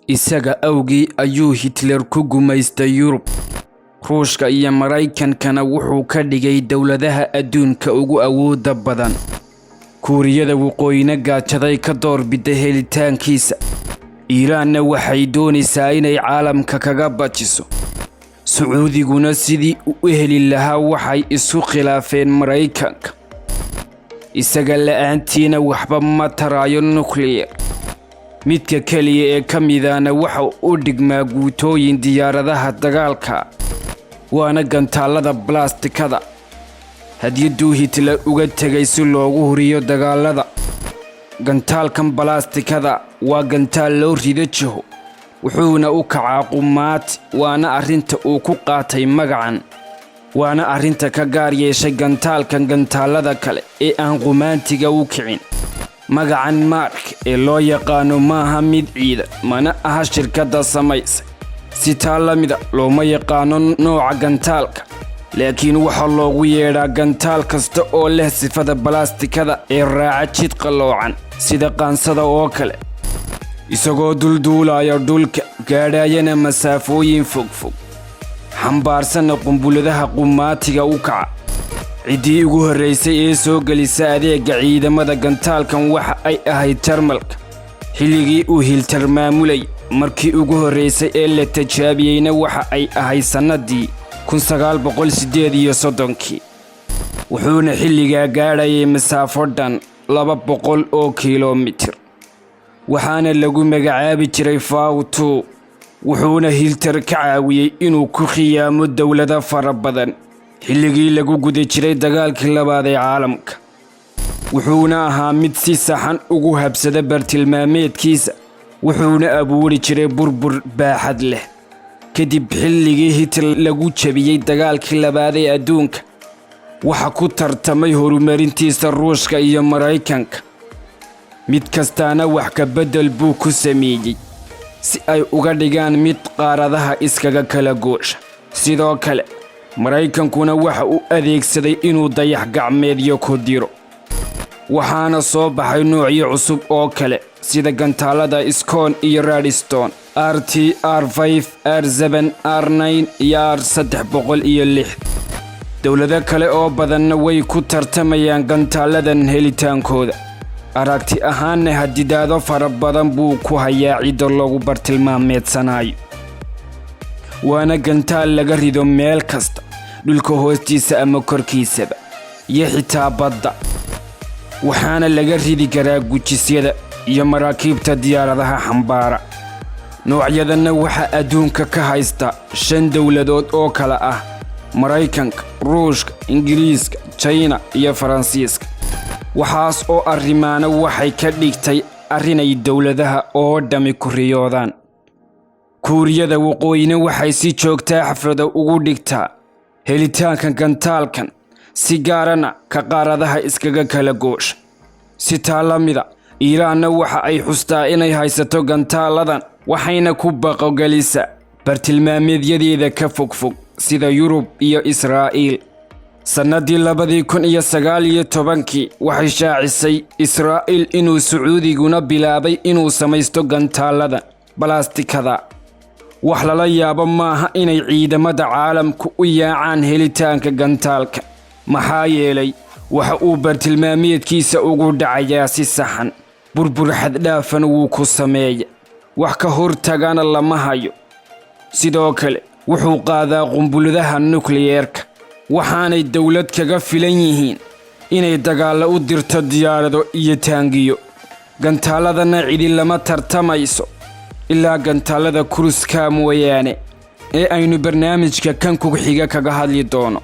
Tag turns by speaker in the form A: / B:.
A: Isaga awgii ayuu Hitler ku gumaystay Yurub. Ruushka iyo Maraykankana wuxuu ka dhigay dowladaha adduunka ugu awoodda badan. Kuuriyada Waqooyina gaajaday ka doorbiday helitaankiisa. Iiraanna waxay doonaysaa inay caalamka kaga bajiso. Sacuudiguna sidii uu u heli lahaa waxay isu khilaafeen Maraykanka. Isaga la'aantiina waxba ma tarayo nukliyeer. Midka keliya ee ka midana waxa u dhigmaa guutooyin diyaaradaha dagaalka, waana gantaallada balaastikada. Hadiyaduu Hitler uga tegay si loogu huriyo dagaalada. Gantaalkan balaastikada waa gantaal loo rido jiho, wuxuuna u kacaa qumaati, waana arrinta uu ku qaatay magacan, waana arrinta ka gaar yeeshay gantaalkan gantaallada kale ee aan qumaantiga u kicin. Magacan Mark ee loo yaqaano maaha mid ciidan, mana aha shirkadda samaysay. Si taa la mida looma yaqaano nooca gantaalka, laakiin waxaa loogu yeedhaa gantaal kasta oo leh sifada balaastikada ee raaca jid qalloocan sida qaansada oo kale, isagoo dulduulaya dhulka, gaadhayana masaafooyin fogfog, xambaarsanna qumbuladaha qumaatiga u kaca. Ciddii ugu horraysay ee soo gelisa adeegga ciidamada gantaalkan waxa ay ahayd Jarmalka xilligii uu Hitler maamulayay. Markii ugu horraysay ee la tijaabiyeyna waxa ay ahayd sannadii 1938-kii, wuxuuna xilligaa gaadhayay masaafo dhan 200 oo kilomitir, waxaana lagu magacaabi jiray V 2. Wuxuuna Hitler ka caawiyey inuu ku khiyaamo dowlado fara badan xilligii lagu guda jiray dagaalkii labaad ee caalamka, wuxuuna ahaa mid si saxan ugu habsada bartilmaameedkiisa, wuxuuna abuuri jiray burbur baaxad leh. Kadib xilligii Hitler lagu jabiyey dagaalkii labaad ee adduunka, waxa ku tartamay horumarintiisa Ruushka iyo Maraykanka. Mid kastaana wax ka beddel buu ku sameeyey si ay uga dhigaan mid qaaradaha iskaga kala goosha. Sidoo kale Maraykankuna waxa uu adeegsaday inuu dayax gacmeedyo ku diro, waxaana soo baxay noocyo cusub oo kale sida gantaalada Zircon iyo Redstone, RT, R, R, R, iyo R 306. Dowlado kale oo badanna way ku tartamayaan gantaaladan helitaankooda. Aragti ahaanna hadidaado fara badan buu ku hayaa cidda loogu bartilmaameedsanayo, waana gantaal laga rido meel kasta, dhulka hoostiisa ama korkiisaba iyo xitaa badda, waxaana laga ridi karaa gujisyada iyo maraakiibta diyaaradaha xambaara. Noocyadanna waxaa adduunka ka haysta shan dowladood oo kale ah Maraykanka, Ruushka, Ingiriiska, Jayna iyo Faransiiska. Waxaas oo arrimaana waxay ka dhigtay arrinay dowladaha oo dhammi ku riyoodaan. Kuuriyada Waqooyina waxay si joogtaa xaflada ugu dhigtaa helitaanka gantaalkan, si gaarana ka qaaradaha iskaga kala goosha. Si taa la mida Iiraanna waxa ay xustaa inay haysato gantaaladan, waxayna ku baqogelisaa bartilmaameedyadeeda ka fogfog sida Yurub iyo Israa'iil. Sannadii 2019-kii waxay shaacisay Israa'iil inuu Sacuudiguna bilaabay inuu samaysto gantaaladan balaastikada. Wax lala yaabo maaha inay ciidamada caalamku u yaacaan helitaanka gantaalka, maxaa yeelay waxa uu bartilmaameedkiisa ugu dhacayaa si saxan, burbur xaddhaafan wuu ku sameeya, wax ka hortagana lama hayo. Sidoo kale wuxuu qaadaa qumbuladaha nukliyeerka, waxaanay dowlad kaga filan yihiin inay dagaallo u dirto diyaarado iyo taangiyo. Gantaaladana cidi lama tartamayso ilaa gantaalada kuruska mooyaane, ee aynu barnaamijka kan ku xiga kaga hadli doono.